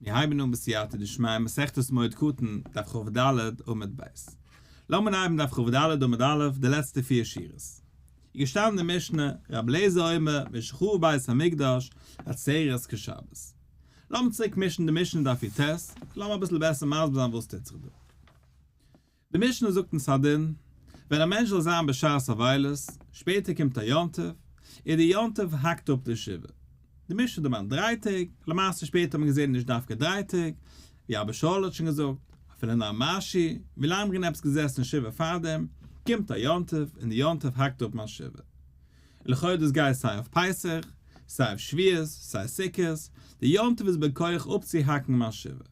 מיר הייבן אן בסייעתא דשמיא מסכת מועד קטן, דף כ"ד עמוד ב'. לאמיר אנהייבן דף כ"ד עמוד א', די לעצטע פיר שורות. איז געשטאנען אין די משנה, רבי אליעזר אומר, משחרב בית המקדש, עצרת כשבת. לאמיר צוריק מישן די משנה דף י"ט, לאמיר אביסל בעסער מסביר זיין וואס טוט זיך דא. די משנה זאגט אין סדין, ווען א מענטש זאל זיין בשעת אבילות, שפעטער קומט א יום טוב, און די יום טוב האקט אפ די שבעה. די משנה דערמאנט דריי טעג, למעשה שפעטער האט מען געזען נישט דווקא דריי טעג, ווי אבא שאול האט שוין געזאגט, אפילו נאר משהו, ווי לאנג כ'בין עפעס געזעסן שבעה פארדעם, קומט א יום טוב, און די יום טוב האקט אפ מיין שבעה. און לכאורה דאס גייט סיי אויף פסח, סיי אויף שבועות, סיי סוכות, די יום טוב איז בכח אפצוהאקן מיין שבעה.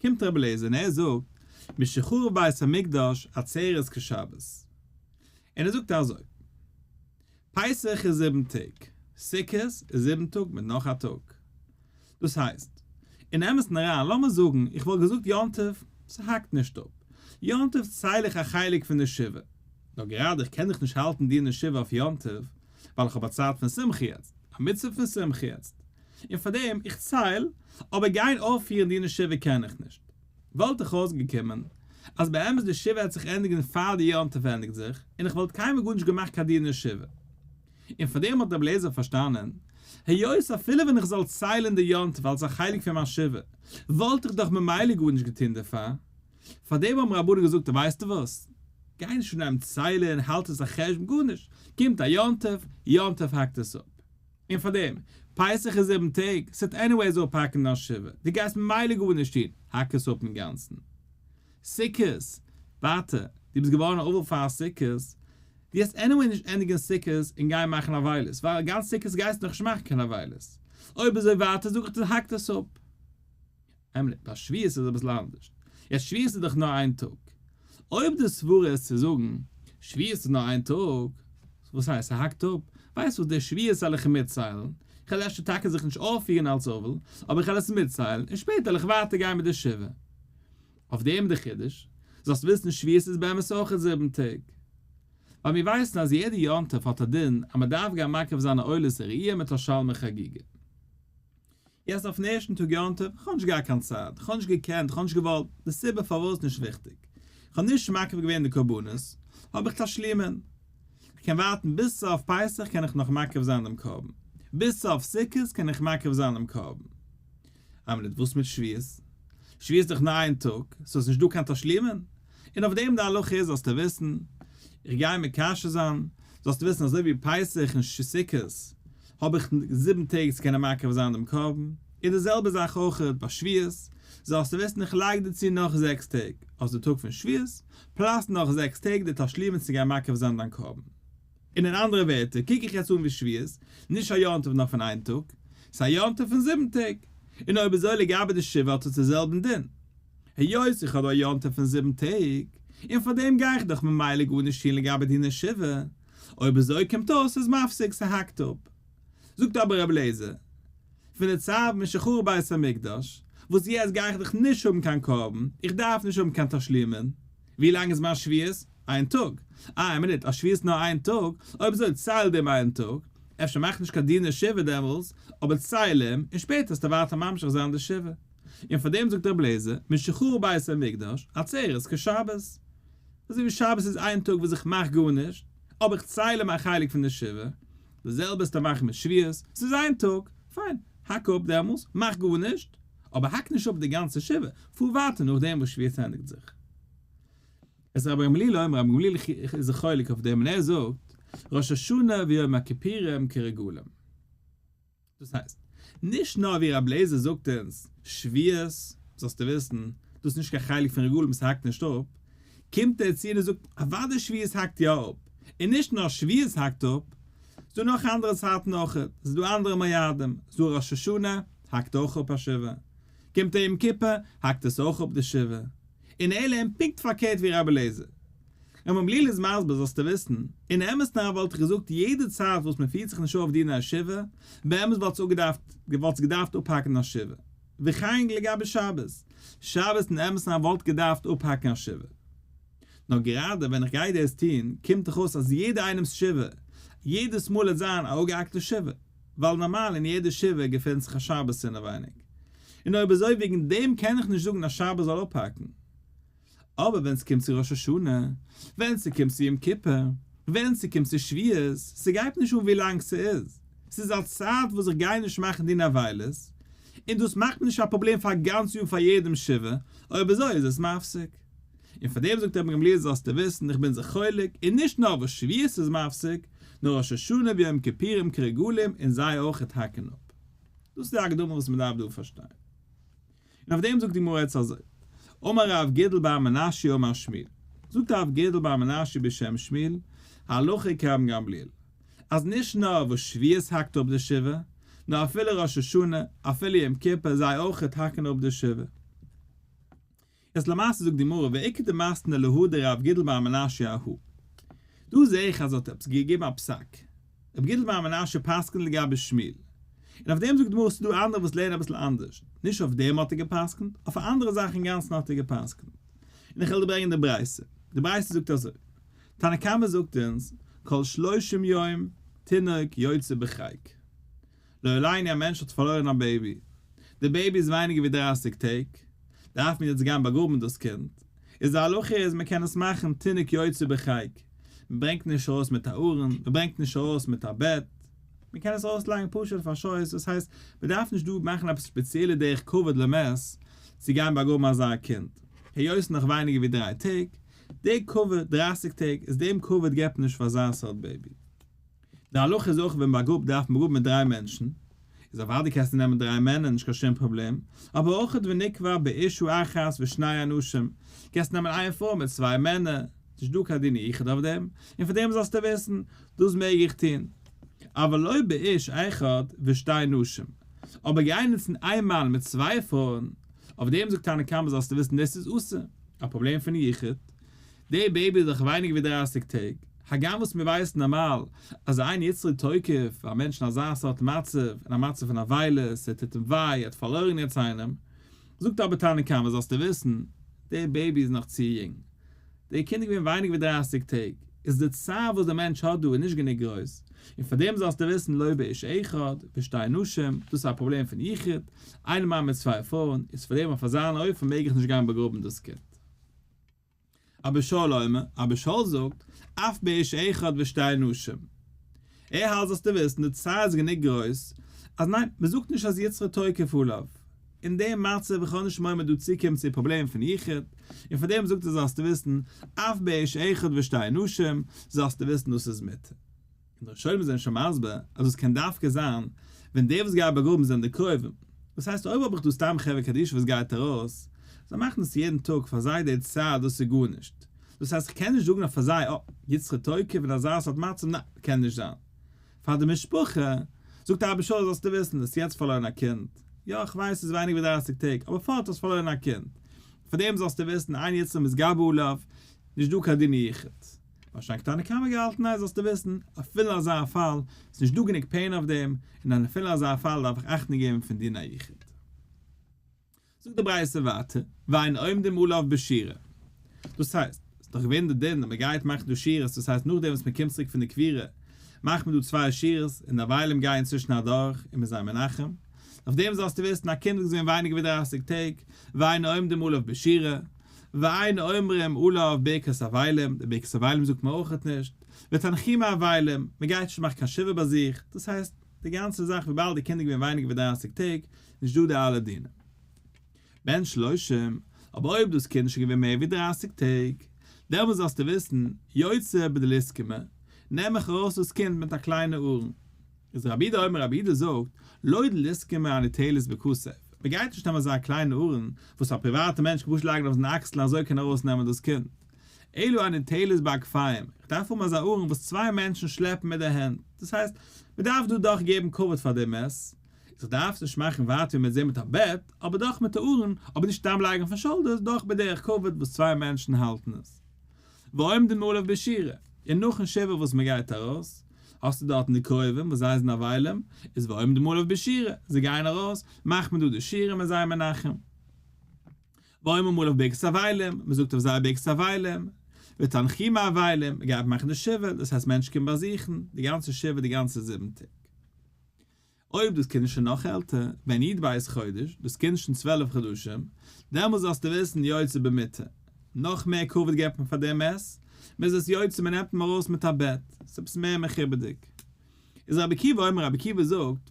קומט רבי אליעזר און ער זאגט, משחרב בית המקדש עצרת כשבת. און ער זאגט אזוי, פסח איז זיבן טעג, סוכות איז זיבן טאג מיט נאך א טאג. דאס הייסט, אין אמת'ן אריין, לאמיר זאגן איך וואלט געזאגט יום טוב, ס'האקט נישט אפ. יום טוב צייל איך א חלק פון די שבעה. נאר גראדע איך קען דאך נישט האלטן דיני שבעה אויף יום טוב, ווייל איך האב א צייט פון שמחה יעצט, א מצוה פון שמחה יעצט. און פאר דעם איך צייל, אבער גיין אויפפירן דיני שבעה קען איך נישט. וואלט איך אויסגעקומען אז באמת די שבעה העט זיך ענדיגן פאר די יום טוב ענדיגט זיך, און איך וואלט קיינמאל גארנישט געמאכט קיין דיני שבעה. און פאר דעם האט רבי אליעזר פארשטאנען, היות אפילו ווען איך זאל ציילן די יום טוב אלס א חלק פון מיין שבעה, וואלט איך דאך ממילא גארנישט געטון דערפאר. פאר דעם האבן רבנן געזאגט ווייסטו וואס, גיי נישט אנהייבן ציילן, האלט עס א חשבון, גארנישט, קומט א יום טוב, יום טוב האקט עס אפ. און פאר דעם, פסח איז זיבן טעג, ס'וועט anyways אפהאקן דיין שבעה, דו גייסט ממילא גארנישט טון, האק עס אפ אינגאנצן. סוכות, ווייטער, דו ביסט געווארן א אבל פאר סוכות, דו וועסט anyway נישט ענדיגן סוכות און גיין מאכן אבילות, ווייל גאנץ סוכות גייסטו נאכנישט מאכן קיין אבילות. אויב אזוי ווייטער זאג איך דיר האק עס אפ. אמת, ביי שבועות איז אביסל אנדערש. יעצט שבועות איז דאך נאר איין טאג. אויב די סברה איז צו זאגן, שבועות איז נאר איין טאג, וואס הייסט ס'האקט אפ? ווייסט וואס, די שבועות זאל איך מיטציילן, איך וועל אפשר טאקע זיך נישט אויפפירן אלס אבל, אבער איך וועל עס מיטציילן, און שפעטער וועל איך ווייטער גיין מיט די שבעה. אויף דעם די חידוש, זאלסט וויסן שבועות איז באמת אויך זיבן טעג. ווייל מיר ווייסן אז יעדע יום טוב האט א דין אז מ'דארף גיין מקריב זיין א עולת ראיה מיט א שלמי חגיגה. יעצט אויפן ערשטן טאג יום טוב, כ'האב נישט געהאט קיין צייט, כ'האב נישט געקענט, כ'האב נישט געוואלט, די סיבה פארוואס נישט וויכטיג, כ'האב נישט מקריב געווען די קרבנות, האב איך תשלומין. כ'קען ווארטן ביז סוף פסח קען איך נאך מקריב זיין דעם קרבן, ביז סוף סוכות קען איך מקריב זיין דעם קרבן. איין מינוט, וואס מיט שבועות? שבועות איז דאך נאר איין טאג, סאו ס'נישט דא קיין תשלומין. און אויף דעם די הלכה איז זאלסטו וויסן, איך גיי מקשר זיין, זאלסטו וויסן אזוי ווי פסח און סוכות האב איך זיבן טעג צו קענען מקריב זיין דעם קרבן, איז די זעלבע זאך אויך ביי שבועות, זאלסטו וויסן איך לייג דיר צו נאך זעקס טעג, אויס די טאג פון שבועות, plus נאך זעקס טעג די תשלומין צו גיין מקריב זיין דיין קרבן. און אין אנדערע ווערטער קוק איך יעצט אן ווי שבועות, נישט א יום טוב נאר פון איין טאג, ס'איז א יום טוב פון זיבן טעג. און אויב אזוי לגבי די שבעה האט עס די זעלבן דין. היות איך האב דא א יום טוב פון זיבן טעג, און פאר דעם גיי איך דאך ממילא גארנישט טון לגבי דיני שבעה, אויב אזוי קומט אויס ס'איז מפסיק ס'האקט אפ. זאגט אבער רבי אליעזר, פון די צייט משחרב בית המקדש, וואס יעצט גיי איך דאך נישט האבן קיין קרבן, איך דארף נישט האבן קיין תשלומין, ווי לאנג איז מיין שבועות? איין טאג. אה, איין מינוט, א שבועות נאר איין טאג? אויב אזוי צייל דעם איין טאג, אפשר מאך נישט קיין דיני שבעה דעמאלס, אבער צייל אים, און שפעטער וועסטו ווייטער ממשיך זיין די שבעה. און פאר דעם זאגט רבי אליעזר, משחרב בית המקדש, עצרת כשבת. אזוי ווי שבת איז איין טאג וואס איך מאך גארנישט, אבער איך צייל אים א חלק פון די שבעה, די זעלבע איז צו מאכן מיט שבועות, ס'איז איין טאג, פיין, האק אפ דעמאלס, מאך גארנישט, אבער האק נישט אפ די גאנצע שבעה, פאר ווייטער נאכדעם וואס שבועות ענדיגט זיך. איז רבי גמליאל אומר, רבי גמליאל איז זיך חולק אויף דעם און ער זאגט, ראש השנה ויום הכיפורים כרגלים. דאס הייסט, נישט נאר ווי רבי אליעזר זאגט אונז, שבועות, זאלסטו וויסן, דאס איז נישט קיין חלק פון רגלים, ס'האקט נישט אפ, קומט ער צו און ער זאגט, אוודאי שבועות האקט יא אפ, און נישט נאר שבועות האקט אפ, ס'דא נאך אנדערע צייטן אויך, ס'דא אנדערע מועדים, ס'דא ראש השנה, האקט אויך אפ א שבעה, קומט א יום כיפור, האקט עס אויך אפ די שבעה, און ער לערנט פונקט פארקערט ווי רבי אליעזר. רבי גמליאל איז מסביר זאלסטו וויסן, אין אמת'ן אריין וואלט איך געזאגט יעדע צייט וואס מען פירט זיך נישט אויף דיני השבעה, באמת וואלט עס געדארפט אפהאקן א שבעה. וכן לגבי שבת, שבת אין אמת'ן אריין וואלט געדארפט אפהאקן א שבעה. נאר גראדע ווען איך גיי דאס טון, קומט דאך אויס אז יעדע איינעמ'ס שבעה, יעדעס מאל וועט זיין א אפגעהאקטע שבעה. ווייל נארמאל אין יעדע שבעה געפינט זיך א שבת אינעווייניג. און אויב אזוי וועגן דעם קען איך נישט זאגן אז שבת זאל אפהאקן. אבער ווען ס'קומט צו ראש השנה, ווען ס'קומט צו יום כיפור, ווען ס'קומט צו שבועות, ס'גייט נישט אן ווי לאנג ס'איז, ס'איז א צייט וואס איך גיי נישט מאכן דיני אבילות, און דאס מאכט מיר נישט א פראבלעם פאר א גאנץ יאר פאר יעדעם שבעה, אויב אזוי איז עס מפסיק. און פאר דעם זאגט רבן גמליאל זאלסטו וויסן איך בין זיך חולק, און נישט נאר וואס שבועות איז מפסיק, נאר ראש השנה ויום כיפורים כרגלים און זיי אויכעט האקן אפ. דאס איז די הקדמה וואס מ'דארף דא פארשטיין. און אויף דעם זאגט די גמרא יעצט אזוי, אמר רב גידל בר מנשיא אמר שמואל, זאגט רב גידל בר מנשיא בשם שמואל, הלכה כרבן גמליאל, אז נישט נאר וואס שבועות האקט אפ די שבעה, נאר אפילו ראש השנה, אפילו יום כיפור, זיי אויכעט האקן אפ די שבעה. איז למעשה זאגט די גמרא ואיכא דמתני להא דרב גידל בר מנשיא אהא. דא זעה איך אז ער האט עפעס געגעבן א פסק. רב גידל בר מנשיא פסק'נט לגבי שמואל. און אויף דעם זאגט די גמרא ס'איז דא אנדערע וואס לערנען אביסל אנדערש. נישט אויף דעם האט ער געפסק'נט, אויף א אנדערע זאך אינגאנצן האט ער געפסק'נט. און איך וועל דיר ברענגען די ברייתא. די ברייתא זאגט אזוי. תנא קמא זאגט אונז, כל שלושים יום תינוק יוצא בחיק. לא עלינו א מענטש האט פארלוירן א בעיבי, די בעיבי איז ווייניגער ווי דרייסיג טעג, דארף מען יעצט גיין באגראבן דאס קינד, איז די הלכה איז מען קען עס מאכן תינוק יוצא בחיק, מען ברענגט נישט ארויס מיט א ארון, מען ברענגט נישט ארויס מיט א בעט, מען קען עס ארויס לייגן פשוט אויף א שויס, דאס הייסט מען דארף נישט דא מאכן עפעס ספעציעלע דרך כבוד למת צו גיין באגראבן אזא קינד, היות נאך ווייניגער ווי דריי טעג, די כבוד, דרייסיג טעג, איז דעם כבוד געבט מען נישט פאר אזא סארט בעיבי. די הלכה איז אויך ווען באגראבט דארף מען באגראבן מיט דריי מענטשן, איז אוודאי קענסטו נעמען דריי מענער נישט קיין שום פראבלעם, אבער אויך ונקבר באשה אחת ושני אנשים, קענסט נעמען איין פרוי מיט צוויי מענער, נישט דא קיין דיני יחוד אויף דעם, און פאר דעם זאלסטו וויסן, דאס מעג איך טון. אבל לא באיש אחד ושתי נשים, אבער גיין נוצן איין מאן מיט צוויי פרויען, אויף דעם זאגט תנא קמא זאלסטו וויסן דאס איז אסור, א פראבלעם פון יחוד, די בעיבי איז דאך ווייניגער ווי דרייסיג טעג, הגם וואס מיר ווייסן נארמאל אז אין יצרו תוקף א מענטש אין אזא סארט מצב, אין א מצב פון אבילות, ס'טוט אים וויי, ער האט פארלוירן יעצט איינעם, זאגט אבער תנא קמא זאלסטו וויסן, די בעיבי איז נאך צו יונג, די קינד איז געווען ווייניגער ווי דרייסיג טעג, איז די צער וואס די מענטש האט דא איז נישט גענוג גרויס, און פאר דעם זאלסטו וויסן לא באיש אחד ושתי נשים, דאס איז א פראבלעם פון יחוד, איין מאן מיט צוויי פרויען, איז פאר דעם אויף אזא אופן מעג איך נישט גיין באגראבן דאס קינד. אבא שאול אומר, אבא שאול זאגט, אף באיש אחד ושתי נשים. ער האלט זאלסטו וויסן די צער איז גענוג גרויס, אז ניין, מען זאגט נישט אז יצרו תוקף עליו. אין דעם מצב איך האב נישט מורא מען דא צוקומט צו פראבלעם פון יחוד, און פאר דעם זאגט ער זאלסטו וויסן, אף באיש אחד ושתי נשים, זאלסטו וויסן דאס איז מותר. און די ראשונים זענען שוין מסביר אז דאס קען דווקא זיין ווען די וואס גייען באגראבן זענען די קרובים, דאס הייסט אויב האב איך דא סתם חברה קדישא וואס גייט ארויס, זיי מאכן עס יעדן טאג, פאר זיי די צער דאס איז גארנישט, דאס הייסט איך קען נישט זאגן אויף פאר זיי אה, יצרו תוקף אין אזא סארט מצב, ניין, קען נישט זיין. פאר די משפחה, זאגט אבא שאול זאלסטו וויסן, האסט יעצט פארלוירן א קינד, יא איך ווייס ס'איז ווייניגער ווי דרייסיג טעג, אבער פארט האסט פארלוירן א קינד, פאר דעם זאלסטו וויסן אין יצרו מתגבר עליו, נישט דא קיין דיני יחוד. מה שאין כן תנא קמא געהאלטן אז זאלסטו וויסן, אפילו אין אזא פאל, איז נישט דא גענוג pain אויף דעם, און אין אפילו אזא פאל דארף איך אכטונג געבן פון דיני יחוד. זאגט די ברייתא ווייטער, ואין עומדים עליו בשירה. דאס הייסט, ס'איז דאך געווען די דין אז מ'גייט מאכן דא שירות, דאס הייסט נאכדעם וואס מ'קומט צוריק פון די קבורה, מאכט מען דא צוויי שירות, און די אבלים גייען צווישן אדורך, און מ'איז זיי מנחם. אויף דעם זאלסטו וויסן, א קינד וואס איז געווען ווייניגער ווי דרייסיג טעג, ואין עומדים עליו בשירה, ואין אומרים עליו ברכת אבלים, די ברכת אבלים זאגט מען אויכעט נישט, ותנחומי אבלים, מען גייט נישט מאכן קיין שבעה ביי זיך, דאס הייסט, די גאנצע זאך וויבאלד די קינד איז געווען ווייניגער ווי דרייסיג טעג, נישט דא די אלע דינים. בן שלושים, אבער אויב דאס קינד איז שוין געווען מער ווי דרייסיג טעג, דעמאלס זאלסטו וויסן, יוצא בדלוסקמא, נעם איך ארויס דאס קינד מיט א קליינע ארון. איז רבי יהודה אומר רבי יהודה זאגט, לא דלוסקמא הניטלת בכתף, מען גייט נישט נעמען אזא קליינע ארון וואס א פריוואטע מענטש קען פשוט לייגן אויף זיין אקסל און אזוי קען ער ארויס נעמען דאס קינד, אלא הניטלת באגפיים, איך דארף האבן אזא ארון וואס צוויי מענטשן שלעפן מיט די הענט, דאס הייסט, מען דארף דא דאך געבן כבוד פאר דעם מת, איז איך דארף עס נישט מאכן ווייט ווי מען זעט מיט א בעט, אבער דאך מיט א ארון, אבער נישט סתם לייגן אויפן shoulders, דאך בדרך כבוד וואס צוויי מענטשן האלטן עס. ועומדים עליו בשירה, און נאכן שבעה וואס מען גייט ארויס, האסטו דארטן די קרובים וואס זיי זענען אבלים, איז ועומדים עליו בשירה, זיי גייען ארויס, מאכט מען דא די שירה מ'איז זיי מנחם. ואומרים עליו ברכת אבלים, מען זאגט אויף זיי ברכת אבלים, ותנחומי אבלים, מען גייט מאכן די שבעה, דאס הייסט מענטשן קומען באזוכן, די גאנצע שבעה די גאנצע זיבן טעג. אויב דאס קינד איז שוין נאך עלטער, בן י"ב חודש, דאס קינד איז שוין 12 חדשים, דעמאלס זאלסטו וויסן יוצא במיטה. נאך מער כבוד געבט מען פאר דעם מת, מען איז עס יוצא מען נעמט אים ארויס מיט א בעט, ס'איז עפעס מער מכובד'יג. איז רבי עקיבא אומר רבי עקיבא זאגט,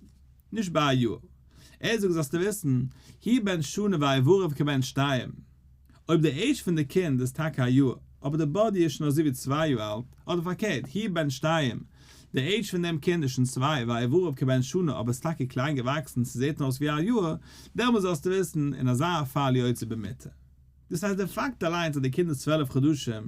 נישט ביי א יאר. ער זאגט זאלסטו וויסן, הוא בן שנה ואיבריו כבן שתיים. אויב די עידזש פון די קינד איז טאקע א יאר, אבער די body איז שוין אזוי ווי צוויי יאר אלט, אדער פארקערט, הוא בן שתיים, די עידזש פון דעם קינד איז שוין צוויי ואיבריו כבן שנה אבער עס איז טאקע קליין געוואקסן ס'זעט נאר אויס ווי א יאר, דעמאלס זאלסטו וויסן, אין אזא פאל יוצא במיטה. דאס הייסט די פאקט אליינס אז די קינד איז 12 חדשים,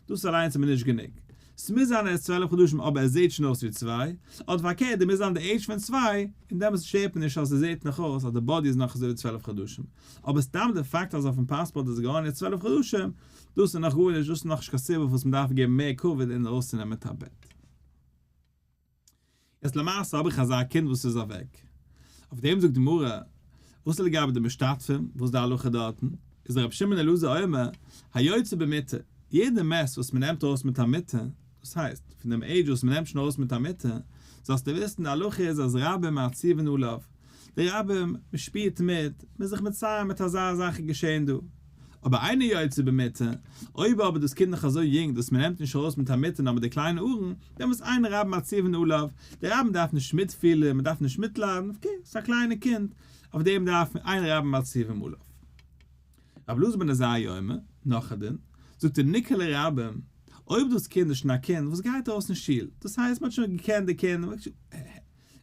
דאס אליינס איז מיר נישט גענוג. ס'מוז זיין ער איז 12 חדשים אבער ער זעט שוין אויס ווי צוויי, אדער פארקערט די מוז זיין די עידזש פון צוויי, און דעמאלטס שטערט מיר נישט אז ער זעט נאך אויס אז די body איז נאך אזוי ווי 12 חדשים. אבער סתם די פאקט אז אויפן פאספארט איז געווארן יעצט 12 חדשים, דאס איז נאך גארנישט, דאס איז נאכנישט קיין סיבה פארוואס מ'דארף געבן מער כבוד און ארויסצונעמען מיט א בעט. יעצט למעשה האב איך אזא קינד וואס איז אוועק. אויף דעם זאגט די גמרא, וואס איז לגבי די משתתפים, וואס איז די הלכה דארטן? איז רבי שמעון אלעזר אומר, היוצא במיטה, יעדע מת וואס מען נעמט ארויס מיט א מיטה, דאס הייסט, פון דעם עידזש וואס מען נעמט שוין ארויס מיט א מיטה, זאלסטו וויסן די הלכה איז אז רבים מעציבין עליו, די רבים, מען שפירט מיט, מען איז זיך מצער מיט אזא זאך איז געשען דא. אבער אינו יוצא במיטה, אויב אבער דאס קינד נאך אזוי יונג דאס מען נעמט נישט ארויס מיט א מיטה נאר מיט די קליינע ארון, דעמאלטס אין רבים מעציבין עליו, די רבים דארף נישט מיטפילען, מען דארף נישט מיטליידן, okay, ס'איז א קליינע קינד, אויף דעם דארף מען אין רבים מעציבין עליו. רבי אלעזר בן עזריה אומר, נאך א דין, זאגט ער ניכר לרבים, אויב דאס קינד איז שוין א קינד וואס גייט ארויס אין שול, דאס הייסט מען האט שוין געקענט די קינד, ער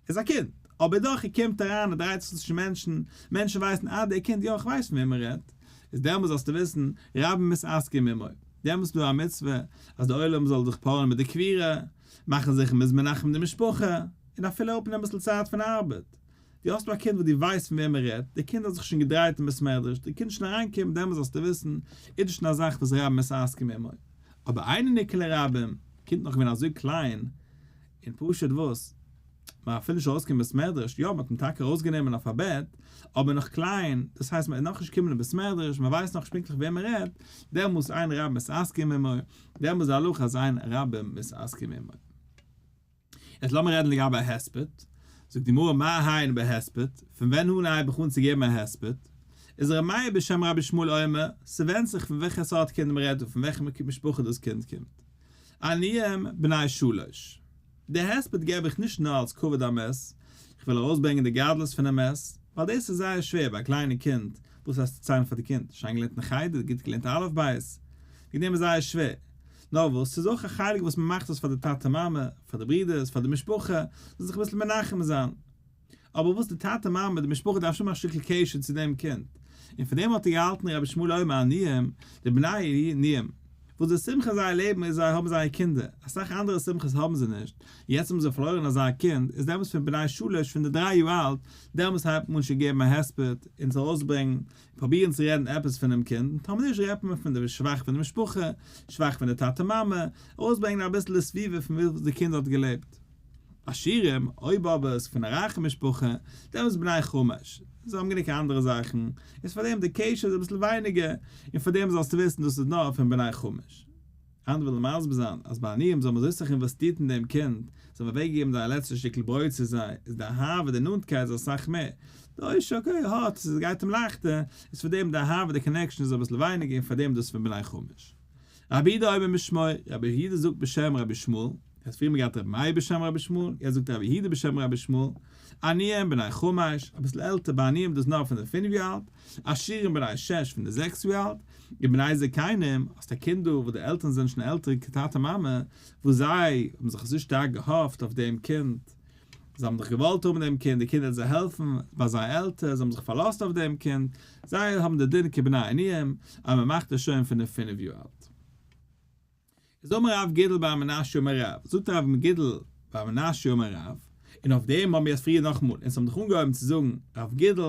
איז א קינד, אבער דאך ער קומט אריין ער דרייט זיך צווישן מענטשן, מענטשן ווייסן אה דער קינד יא איך ווייס פון וועם מען רעדט, איז דעמאלס זאלסטו וויסן רבים מתעסקים עמו, דעמאלס איז דא א מצוה אז דער עולם זאל זיך פארען מיט די קבורה, מאכן זיכער מ'איז מנחם די משפחה, און אפילו אפנעמען אביסל צייט פון ארבעט. דו האסט דא א קינד וואס דו ווייסט פון וועם מען רעדט, דער קינד האט זיך שוין געדרייט אין בית מדרש, דער קינד איז שוין אריינגעקומען, דעמאלס זאלסטו וויסן, איז דאס שוין א זאך וואס רבים מתעסקים עמו. אבער אינו ניכר לרבים, קינד נאך געווען אזוי קליין, און פשוט וואס? מען אפילו נישט ארויסגעקומען בית מדרש, יא מען האט אים טאקע ארויסגענומען אויף א בעט, אבער נאך קליין, דאס הייסט מען איז נאכנישט געקומען אין בית מדרש, מען ווייסט נאכנישט פונקטליך וועם מען רעדט, דעמאלס אין רבים מתעסקים עמו, דעמאלס איז די הלכה אז אין רבים מתעסקים עמו. יעצט לאמיר רעדן לגבי א הספד, זאגט די גמרא מה הן בהספד, פון ווען אן הייב איך אן צו געבן א הספד, איז ר' מאיר בשם רבי ישמעאל אומר, ס'ווענדט זיך פון וועלכע סארט קינד מ'רעדט דא, פון וועלכע משפחה דאס קינד קומט. עניים בני שלש. די הספד געב איך נישט נאר אלס כבוד המת, איך וויל ארויסברענגען די גדלות פונעם מת, ווייל דאס איז זייער שווער ביי א קליינע קינד, וואס הייסט צו ציילן פאר די קינד, שיין געלערנט אין חדר, גוט געלערנט אלף בית, וועגן דעם איז זייער שווער. נאר וואס, ס'איז אויך א חלק וואס מ'מאכט עס פאר די טאטע מאמע, פאר די ברידערס, פאר די משפחה, זאל זיך אביסל מנחם זיין. אבער וואס די טאטע מאמע, די משפחה דארף שוין האבן א שטיקל קשר צו דעם קינד. און פון דעם האט ער געהאלטן רבי ישמעאל אומר עניים, די בני עניים, וואס די שמחה אין זייער לעבן איז זיי האבן זייערע קינדער, אסאך אנדערע שמחות האבן זיי נישט, יעצט האבן זיי פארלוירן אזא קינד, איז דעמאלטס פון בני שלש פון די דריי יאר אלט, דעמאלטס הייבט מען אן שוין געבן א הספד, און צו ארויסברענגן, פרובירן צו רעדן עפעס פונעם קינד, און טאמער נישט רעדט מען פון די שבח פון די משפחה, שבח פון די טאטע מאמע, ארויסברענגען אביסל די סביבה פון וואו די קינד האט געלעבט. עשירים, אויב אבער איז פון א רייכע משפחה, דעמאלטס בני חמש, זיי האבן גענוג אנדערע זאכן, איז פאר דעם די קשר איז אביסל ווייניגער, און פאר דעם זאלסטו וויסן דאס איז נאר פון בני חמש. אנדערע ווילן מסביר זיין אז ביי עניים זיי האבן אזוי סאך אינוועסטירט אין דעם קינד, זיי האבן אוועקגעגעבן זייער לעצטע שטיקל ברויט צו זיי, איז די אהבה די נאנטקייט איז אסאך מער. די עושר okay האט, עס גייט אים לייכטער, איז פאר דעם די אהבה די connection איז אביסל ווייניגער און פאר דעם דאס פון בני חמש. רבי יהודה אומר משמו, רבי יהודה זאגט בשם רבי ישמעאל, יעצט פריער מ'געהאט רבי מאיר בשם רבי ישמעאל, יעצט זאגט רבי יהודה בשם רבי ישמעאל, עניים בני חמש, אביסל עלטער ביי עניים דאס נאר פון די פינף יאר אלט, עשירים בני שש פון די זעקס יאר אלט, און בני זקנים, האסט א קינד דא וואס די עלטערן זענען שוין עלטערע טאטע מאמע, וואס זיי האבן זיך אזוי שטארק געהאפט אויף דעם קינד, זיי האבן דאך געוואלט האבן דעם קינד, די קינד וועט זיי העלפן ביי זייער עלטער, זיי האבן זיך פארלאזט אויף דעם קינד, זיי האבן די דין כבני עניים, אז מען מאכט עס שוין פון די פינף יאר אלט. איז אמר רב גידל בר מנשיא אמר רב, זאגט רב גידל בר מנשיא אמר רב, און אויף דעם האבן מיר עס פריער נאכאמאל, אונז האבן דאך אנגעהויבן צו זאגן, רב גידל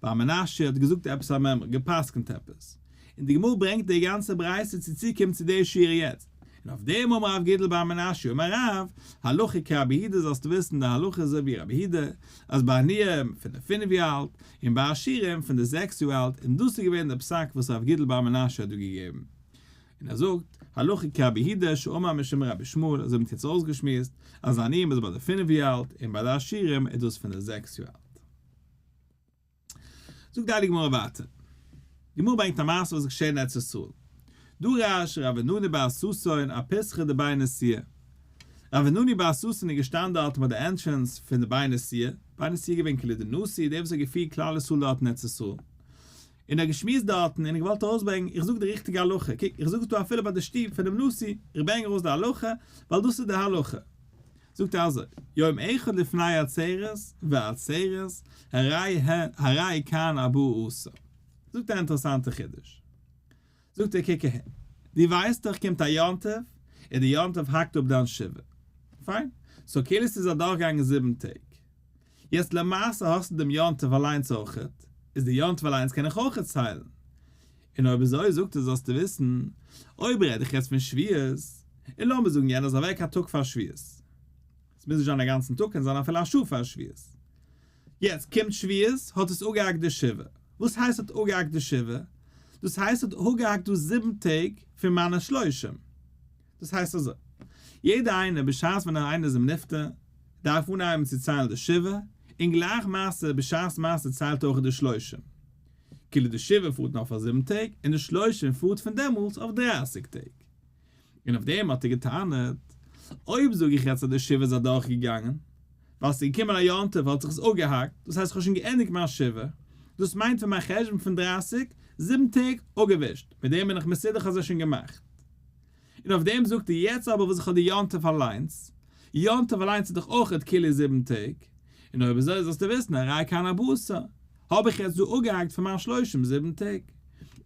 בר מנשיא האט געזאגט עפעס א מימרא, גע'פסק'נט עפעס, און די גמרא ברענגט די גאנצע ברייתא צו צוקומען צו די שורה יעצט, און אויף דעם אמר רב גידל בר מנשיא אמר רב, הלכה כרבי יהודה זאלסטו וויסן די הלכה איז אזוי ווי רבי יהודה, אז ביי עניים פון די פינף יאר אלט, און ביי עשירים פון די זעקס יאר אלט, און דאס איז געווען די פסק וואס רב גידל בר מנשיא האט דא געגעבן. און ער זאגט, הלכה כרבי יהודה שאמר משום רבי ישמעאל, אזוי ווי מ'האט יעצט אויסגעשמועסט, אז עניים איז ביי די פינף יאר אלט, און ביי די עשירים איז דאס פון די זעקס יאר אלט. זאגט די הייליגע גמרא ווייטער, די גמרא ברענגט א מעשה וואס איז געשען אין ארץ ישראל, דרש רב ענני בר ששון אפיתחא דבי נשיאה, רב ענני בר ששון איז געשטאנען דארט ביי די entrance פון די בי נשיאה, בי נשיאה איז געווען כאילו די נשיא, דער וואס האט געפירט כלל ישראל דארט אין ארץ ישראל, און ער האט געשמועסט דארטן און געוואלט ארויסברענגען, איך זאג די ריכטיגע הלכה, קוק איך זאג עס דא אפילו ביי די שטוב פונעם נשיא, איך ברענג ארויס די הלכה, ווייל דאס איז די הלכה. זאגט ער אזוי, יום אחד לפני עצרת ועצרת הרי כאן ארבעה עשר. זאגט ער א אינטערעסאנטע חידוש. זאגט ער קוק אהער, דו ווייסט דאך קומט א יום טוב, און די יום טוב האקט אפ דיין שבעה. פיין, so כאילו ס'איז אדורכגעגאנגען זיבן טעג. יעצט למעשה האסטו דעם יום טוב אליינס אויכעט, איז די יום טוב אליינס קען איך אויכעט ציילן. און אויב אזוי זאגט ער זאלסטו וויסן, אויב רעד איך יעצט פון שבועות, און לאמיר זאגן יענער איז אוועק א טאג פאר שבועות, עס מוז נישט זיין א גאנצן טאג קען זיין אפילו א שעה פאר שבועות, יעצט קומט שבועות האט עס אפגעהאקט די שבעה, וואס הייסט האט אפגעהאקט די שבעה? דאס הייסט האט אפגעהאקט דא זיבן טעג פון מיינע שלושים, דאס הייסט אזוי, יעדער איינער בשעת ווען איינער איז אים נפטר דארף אנהייבן צו ציילן די שבעה, און גלייך מעשה בשעת מעשה ציילט אויך די שלושים. כאילו די שבעה פארט נאר פאר זיבן טעג און די שלושים פארט פון דעמאלטס אויף דרייסיג טעג. און אויף דעם האט ער געטענה'ט, אויב זאג איך יעצט אז די שבעה איז אדורך געגאנגען, ווייל ס'איז געקומען א יום טוב האט זיך עס אפגעהאקט, דאס הייסט איך האב שוין געענדיגט מיין שבעה, דאס מיינט פון מיין חשבון פון דרייסיג, זיבן טעג אפגעווישט, מיט דעם בין איך מסודר איך האב זיי שוין געמאכט. און אויף דעם זאגט ער יעצט אבער וואס איך האב די יום טוב אליינס, יום טוב אליינס איז דאך אויכעט כאילו זיבן טעג, און אויב אזוי זאלסטו וויסן הרי כאן ארבעה עשר, האב איך יעצט דא אפגעהאקט פון מיין שלושים זיבן טעג,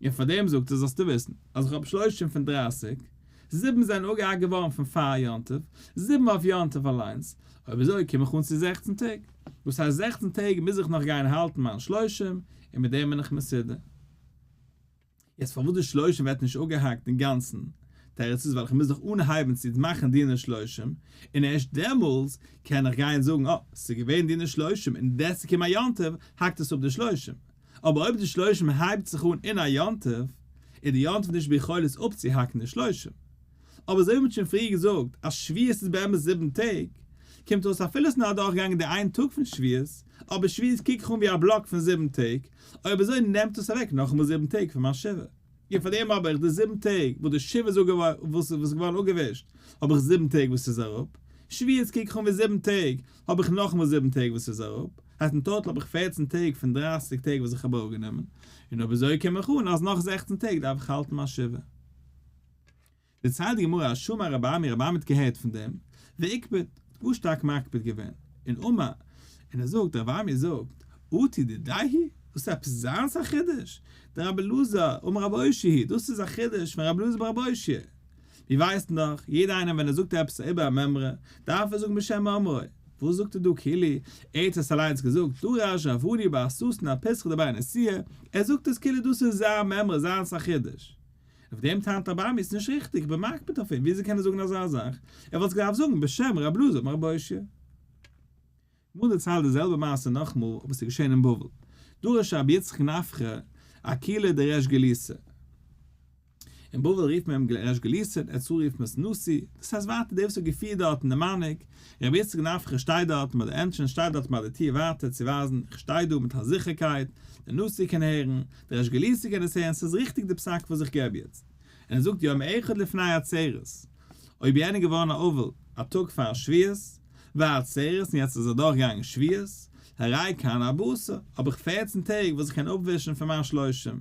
און פאר דעם זאגט ער זאלסטו וויסן אז איך האב שלושים פון דרייסיג, זיבן זענען אפגעהאקט געווארן פון פאר יום טוב, זיבן אויף יום טוב אליינס, אויב אזוי קום איך אן צו זעכצן טעג, דאס הייסט זעכצן טעג מוז איך נאך גיין האלטן מיין שלושים, און מיט דעם בין איך מסודר. יעצט פארוואס די שלושים ווערט נישט אפגעהאקט אינגאנצן? תירוץ איז ווייל איך מוז דאך אנהייבן צו מאכן דיני שלושים, און ערשט דעמאלס קען איך גיין זאגן אה, ס'איז געווען דיני שלושים און דעס איז געקומען א יום טוב, האקט עס אפ די שלושים. אבער אויב די שלושים הייבט זיך אן אין א יום טוב, איז די יום טוב נישט ביכולת אפצוהאקן די שלושים. אבער אזוי ווי מ'האט שוין פריער געזאגט אז שבועות איז באמת זיבן טעג, קומט אויס אפילו עס איז נאר אדורכגעגאנגען די איין טאג פון שבועות, אבער שבועות קוק איך אן ווי א בלאק פון זיבן טעג, אויב אזוי נעמט עס אוועק נאכאמאל זיבן טעג פון מיין שבעה. און פאר דעם האב איך די זיבן טעג וואס די שבעה איז וואס איז געווארן אפגעווישט, האב איך זיבן טעג וואס איז אראפ, שבועות קוק איך אן ווי זיבן טעג, האב איך נאכאמאל זיבן טעג וואס איז אראפ, הייסט אין total האב איך פערצן טעג פון דרייסיג טעג וואס איך האב אראפגענומען, און אויב אזוי קום איך אן אז נאך זעכצן טעג דארף איך האלטן מיין שבעה. דערציילט די גמרא אז שמע רבי אמי רבי אמי האט געהערט פון דעם, ואיקפד, האט גאר שטארק מקפיד געווען, און אמר, און ער זאגט, רבי אמי זאגט, אטו דידיה היא, דאס איז עפעס זיינס א חידוש? דרבי אלעזר אמר רבי אושעיא היא, דאס איז א חידוש פון רבי אלעזר ברבי אושעיא. מיר ווייסן דאך, יעדער איינער ווען ער זאגט עפעס איבער א מימרא, דארף ער זאגן בשם אומרו. וואס זאגט ער דא כאילו ער האט עס אליינס געזאגט, דרש רב ענני בר ששון אפיתחא דבי נשיאה, ער זאגט עס כאילו דאס איז זיין מימרא, זיינס א חידוש. אויף דעם טענה'ט רבי אמי ס'נישט ריכטיג, איך בין מקפיד אויף אים, וויאזוי קען ער זאגן אזא זאך? ער וואלט עס געדארפט זאגן בשם רבי אלעזר אמר רבי אושעיא. גמרא דערציילט די זעלבע מעשה נאכאמאל אבער ס'איז געשען אין בבל. דרש רבי יצחק נפחא אקילעא דריש גלותא. אין בבל רופט מען אים ריש גלותא, אין ארץ ישראל רופט מען עס נשיא, דאס הייסט ווייטער דער וואס האט געפירט דארטן די מנהיג, רבי יצחק נפחא שטייט דארטן ביי די entrance שטייט דארטן ביי די טיר ווייטער צו ווייזן איך שטיי דא מיט א זיכערקייט, דער נשיא קען הערן, דער ריש גלותא קען עס הערן, ס'איז ריכטיג די פסק וואס איך געב יעצט. און ער זאגט יום אחד לפני עצרת, אויב יענער איז געווארן א אבל א טאג פאר שבועות, ועצרת און יעצט איז אדורך געגאנגען שבועות, הרי כאן ארבעה עשר, האב איך פערצן טעג וואס איך קען אפווישן פון מיין שלושים.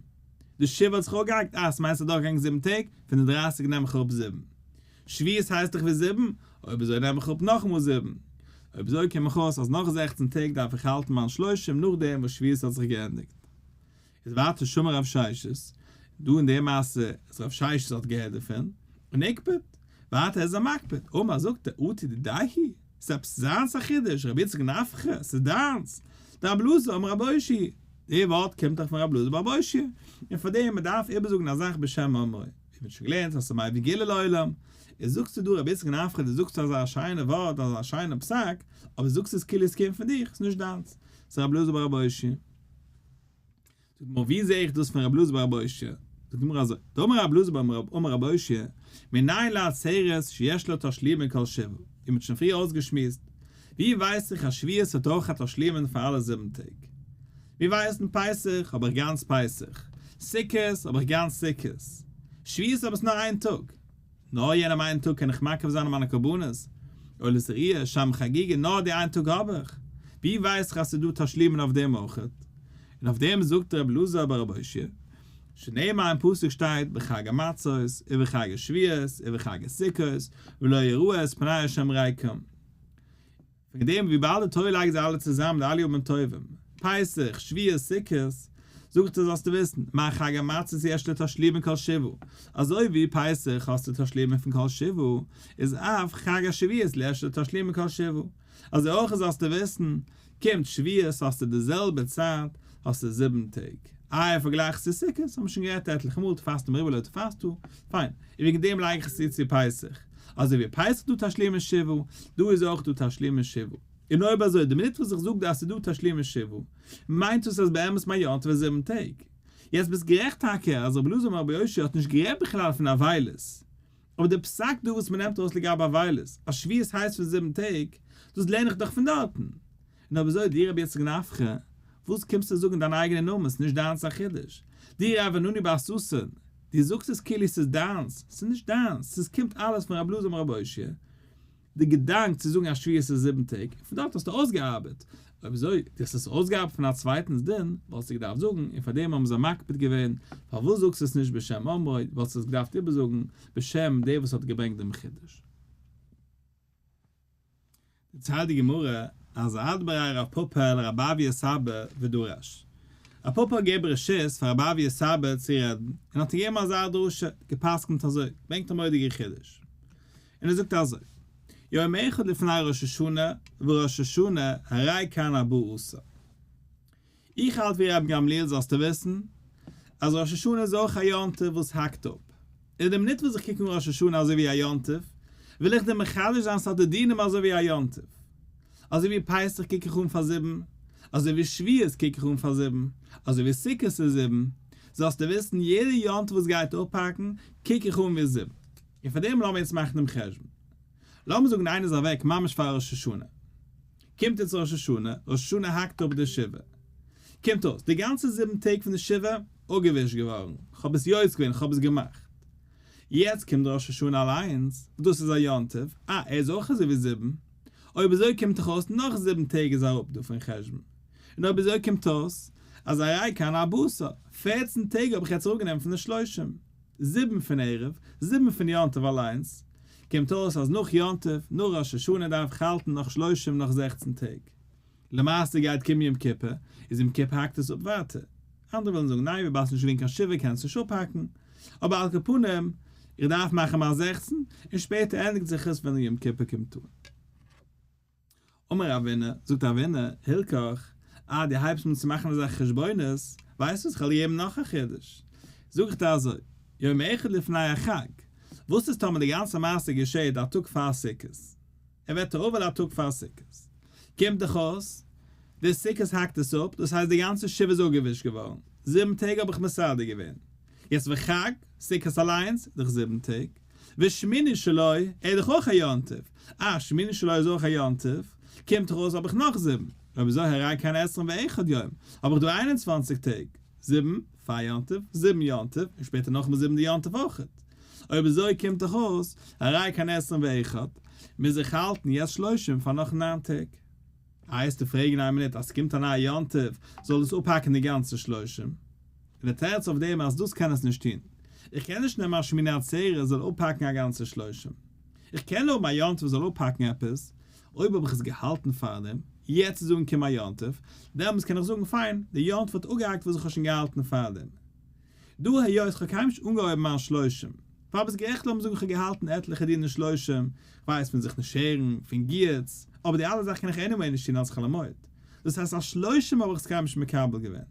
די שבעה האט זיך אפגעהאקט, אה ס'מיינט ס'איז אדורך געגאנגען זיבן טעג, פון די דרייסיג נעם איך אראפ זיבן. שבועות הייסט דאך ווי זיבן, אויב אזוי נעם איך אראפ נאכאמאל זיבן. אויב אזוי קום איך אויס אז נאך זעכצן טעג דארף איך האלטן מיין שלושים נאכדעם וואס שבועות האט זיך געענדיגט. איז ווייטער שמע רב ששת, דא אין די מעשה איז רב ששת האט געהערט דערפון, און הקפיד, ווייטער איז ער מקפיד, אמר זאגט ער, אטו דידיה היא, ס'איז עפעס זיינס א חידוש, רבי יצחק נפחא, ס'איז דיינס, דרבי אלעזר אמר רבי אושעיא, די ווארט קומט דאך פון רבי אלעזר ברבי אושעיא, און פאר דעם מ'דארף איבערזאגן א זאך בשם אומרו, ווי מ'האט שוין געלערנט אז ס'מביא גאולה לעולם, איז זאגסטו דא רבי יצחק נפחא דו זאגסט אזא שיינע ווארט אזא שיינע פסק, אבער זאגסט עס כאילו עס קומט פון דיך, ס'איז נישט דיינס, ס'איז רבי אלעזר ברבי אושעיא. זאגט מיר ווי זעה איך דאס פון רבי אלעזר ברבי אושעיא? זאגט די גמרא אזוי, דאמר רב אלעזר בר אמר רב אושעיא, מנין לעצרת שיש לה תשלומין כל שבעה, ווי מ'האט שוין פריער אויסגעשמועסט, ווי ווייס איך אז שבועות האט אויך א תשלומין פאר אלע זיבן טעג? מיר ווייסן פסח האב איך גאנץ פסח, סוכות האב איך גאנץ סוכות, שבועות האב איך נאר איין טאג, נאר יענעם איין טאג קען איך מקריב זיין מיינע קרבנות, עולת ראיה, שלמי חגיגה, נאר די איין טאג האב איך, ווי ווייס איך אז ס'איז דא תשלומין אויף דעם אויך? און אויף דעם זאגט ר' אלעזר בר רב אושעיא, שנאמר אין פסוק שטייט בחג המצות ובחג השבועות ובחג הסוכות ולא יראו את פני ה' ריקם. וועגן דעם וויבאלד די תורה לייגט זיי אלע צוזאמען די אלע ימים טובים, פסח, שבועות, סוכות, זאגט ער זאלסטו וויסן, מה חג המצות יש לו תשלומין כל שבעה, אזוי ווי פסח האסטו תשלומין פון כל שבעה, איז אף חג השבועות יש לו תשלומין כל שבעה, אזוי אויך זאלסטו וויסן, קומט שבועות האסטו די זעלבע צייט, האסטו זיבן טעג. איי פארגלייך עס צו סוכות, האבן מיר שוין גערעדט עטליכע מאל, תפסת מרובה לא תפסת, פיין, און וועגן דעם לייג איך עס צו צו פסח. אזוי ווי פסח דא תשלומין שבעה, דא איז אויך דא תשלומין שבעה. און אויב אזוי, די מינוט וואס איך זאג דא אז ס'איז דא תשלומין שבעה, מיינט דאס אז באמת מיין יום טוב איז זיבן טעג. יעצט ביסט גערעכט טאקע אז רבי אלעזר בן רבי אושעיא האט נישט גערעדט בכלל פון אבילות, אבער די פסק דא וואס מ'נעמט ארויס לגבי אבילות, אז שבועות הייסט פון זיבן טעג, דאס לערן איך דאך פון דארטן. און אויב אזוי דו רבי יצחק נפחא, וואס קומסטו זאגן דיין אייגענע נאמען, ס'איז נישט דיינס א חידוש. דו רב ענני בר ששון, דו זאגסט עס כאילו ס'איז דיינס, ס'איז נישט דיינס, ס'איז קומט אלעס פון רבי אלעזר בן רבי אושעיא. די געדאנק צו זאגן אז שבועות איז זיבן טעג, און פון דארט האסטו אויסגעארבעט. אויב אזוי, דו האסט עס אויסגעארבעט פון א צווייטנס דין, וואלסטו געדארפט זאגן, און פאר דעם האבן זיי מקפיד געווען, פארוואס זאגסטו עס נישט בשם אומרו, וואלסטו עס געדארפט איבערזאגן בשם דער וואס האט געברענגט דעם חידוש. דערציילט די גמרא אז אדבריה רב פפא לרב אויא סבא ודרש. רב פפא האט געגעבן רשות פאר רב אויא סבא צו רעדן, און האט געגעבן אזא דרשה, גע'פסק'נט אזוי, ברענגט א מורא'דיגע חידוש, און ער זאגט אזוי, יום אחד לפני ראש השנה וראש השנה הרי כאן ארבעה עשר. איך האלט ווי רבן גמליאל זאלסטו וויסן אז ראש השנה איז אויך א יום טוב וואס האקט אפ, און די מינוט וואס איך קוק אן ראש השנה אזוי ווי א יום טוב, וויל איך דיר מחדש זיין ס'האט די דינים אזוי ווי א יום טוב. אזוי ווי פסח קוק איך אן פאר זיבן, אזוי ווי שבועות קוק איך אן פאר זיבן, אזוי ווי סוכות איז זיבן, זאלסטו וויסן יעדע יום טוב וואס גייט אפהאקן קוק איך אן ווי זיבן. און פאר דעם לאמיר יעצט מאכן דעם חשבון. לאמיר זאגן איינער איז אוועק ממש פאר ראש השנה. קומט יעצט ראש השנה, ראש השנה האקט אפ די שבעה. קומט אויס, די גאנצע זיבן טעג פון די שבעה, אפגעווישט געווארן, כ'האב עס יוצא געווען, כ'האב עס געמאכט. יעצט קומט ראש השנה אליינס, דאס איז א יום טוב, אה, ער איז אויך אזוי ווי זיבן. אויב אזוי קומט דאך אויס נאך זיבן טעג איז אראפ דא פון חשבון. און אויב אזוי קומט אויס, אז הרי כאן ארבעה עשר, פערצן טעג האב איך יעצט אראפגענומען פון די שלושים. זיבן פון ערב, זיבן פון יום טוב אליינס, קומט אויס אז נאך יום טוב, נאך ראש השנה דארף איך האלטן נאך שלושים נאך זעכצן טעג. למעשה גייט קומען יום כיפור, איז יום כיפור האקט עס אפ ווייטער. אנדערע ווילן זאגן ניין וויבאלד ס'נישט געווען קיין שבעה קענסט נישט אפהאקן. אבער על כל פנים, איך דארף מאכן מיין זעכצן, און שפעטער ענדיגט זיך עס ווען יום כיפור קומט אן. אמר רבינא, זאגט רבינא, הילכך, אה דו הייבסט אן צו מאכן אזעלכע חשבונות, ווייסט וואס כ'וועל געבן נאך א חידוש, זאג איך דיר אזוי, יום אחד לפני החג, וואס איז טאמער די גאנצע מעשה געשעהט א טאג פאר סוכות, ער ווערט אבל א טאג פאר סוכות, קומט דאך אויס, די סוכות האקט עס אפ, דאס הייסט די גאנצע שבעה איז אפגעווישט געווארן, זיבן טעג האב איך מסדר געווען, יעצט וחג, סוכות אליינס, איז דאך זיבן טעג. ושמיני שלו, ער איז דאך אויך א יום טוב, אה, שמיני שלו איז אויך א יום טוב, קומט דאך אויס האב איך נאך זיבן, אויב אזוי הרי כאן עשרים ואחד יום, האב איך דא איין און צוואנציג טעג, זיבן פאר יום טוב, זיבן יום טוב, און שפעטער נאכאמאל זיבן די יום טוב אויכעט. אויב אזוי קומט דאך אויס, הרי כאן עשרים ואחד, מוז איך האלטן יעצט שלושים פאר נאך ניין טעג. איי וועסטו פרעגן איין מינוט אז ס'קומט א נייע יום טוב זאל דאס אפהאקן די גאנצע שלושים? און די תירוץ אויף דעם אז דאס קען עס נישט טון. איך קען נישט נעמען א שמיני עצרת זאל אפהאקן א גאנצע שלושים. איך קען האבן א יום טוב זאל אפהאקן עפעס, אויב האב איך עס געהאלטן פארדעם, יעצט איז אנגעקומען א יום טוב, דעמאלטס קען איך זאגן פיין, די יום טוב האט אפגעהאקט וואס איך האב שוין געהאלטן פארדעם. דא היות כ'האב קיינמאל נישט אנגעהויבן מיין שלושים, פאר ביסט גערעכט לאמיר זאגן כ'האב געהאלטן עטליכע דיני שלושים, כ'ווייס פון זיך נישט שערן, פון גיהוץ, אבער די אלע זאכן קען איך anyway נישט טון אלס חול המועד. דאס הייסט אז שלושים האב איך עס קיינמאל נישט מקבל געווען.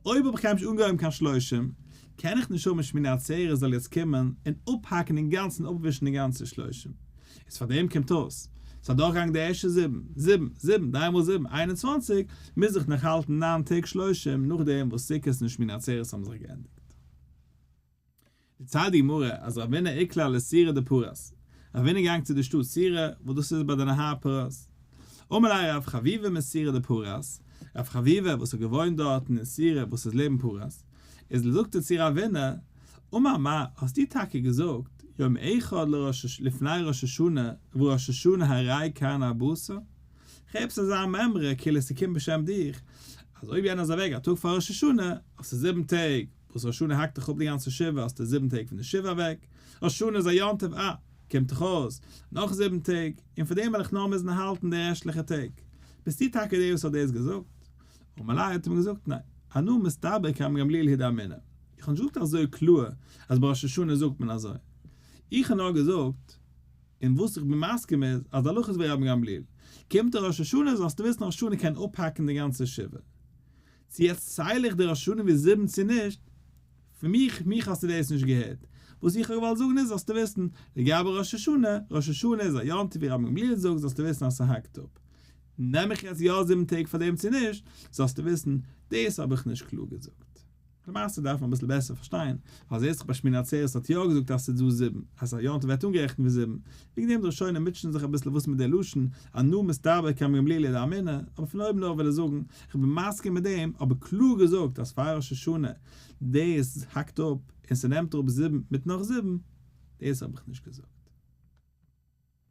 אויב האב איך קיינמאל נישט אנגעהויבן קיין שלושים, קען איך נישט האבן שמיני עצרת זאל יעצט קומען און אפהאקן אינגאנצן אפווישן די גאנצע שלושים. איז פאר דעם קומט אויס, ס'איז אדורכגעגאנגען די ערשטע זיבן, זיבן, זיבן, דריי מאל זיבן, איין און צוואנציג, מוז איך נאך האלטן ניין טעג שלושים נאכדעם וואס סוכות און שמיני עצרת האבן זיך געענדיגט. דערציילט די גמרא אז רבינא איקלע לסורא דפרס, רבינא איז געגאנגען צו די שטאט סורא וואס דאס איז ביי די נהר פרת, אמר ליה רב חביבא מסורא דפרס, רב חביבא וואס האט געוואוינט דארטן אין סורא וואס איז לעבן פרס, איז זאגט ער צו רבינא, אמר מר, האסטו טאקע געזאגט, יום אחד לפני ראש השנה וראש השנה הרי כאן ארבעה עשר? כ'הער עפעס אזא מימרא כאילו ס'קומט בשם דיך, אז אויב יענער איז אוועק א טאג פאר ראש השנה, האסטו זיבן טעג, וואס ראש השנה האקט דאך אפ די גאנצע שבעה, האסטו זיבן טעג פון די שבעה אוועק, ראש השנה איז א יום טוב, אה, קומט דאך אויס, נאך זיבן טעג, און פאר דעם וועל איך נאר מוזן האלטן די רעשטליכע טעג. ביסטו טאקע דער וואס האט דאס געזאגט? אמר ליה האט אים געזאגט, ניין, אנא מסתברא כרבן גמליאל הוא דאמינא, איך האב נישט געזאגט אזוי קלאר אז ביי ראש השנה זאגט מען אזוי, איך האב נאר געזאגט, און וואס איך בין מסכים איז אז די הלכה איז ווי רבן גמליאל, קומט די ראש השנה זאלסטו וויסן ראש השנה קען אפהאקן די גאנצע שבעה, צו יעצט צייל איך די ראש השנה ווי זיבן צו נישט, פון מיך מיך האסטו דאס נישט געהערט, וואס איך האב געוואלט זאגן איז זאלסטו וויסן, לגבי ראש השנה, ראש השנה איז א יום טוב ווי רבן גמליאל זאגט זאלסטו וויסן אז ס'האקט אפ, נעם איך יעצט יא זיבן טעג פאר דעם צו נישט, זאלסטו וויסן, דאס האב איך נישט קלאר געזאגט. למעשה דארף מען אביסל בעסער פארשטיין, ווייל זעהסט דאך ביי שמיני עצרת האט יא געזאגט אז ס'איז דא זיבן, אז א יום טוב ווערט אנגערעכנט ווי זיבן, וועגן דעם די ראשונים מוטשען זיך אביסל וואס מיט די לשון אנא מסתברא כרבן גמליאל הוא דאמינא, אבער פון אויבן אויף וויל ער זאגן, איך בין מסכים מיט דעם, אבער קלאר געזאגט אז פאר ראש השנה דאס האקט אפ און ס'נעמט אראפ זיבן מיט נאך זיבן, דאס האב איך נישט געזאגט.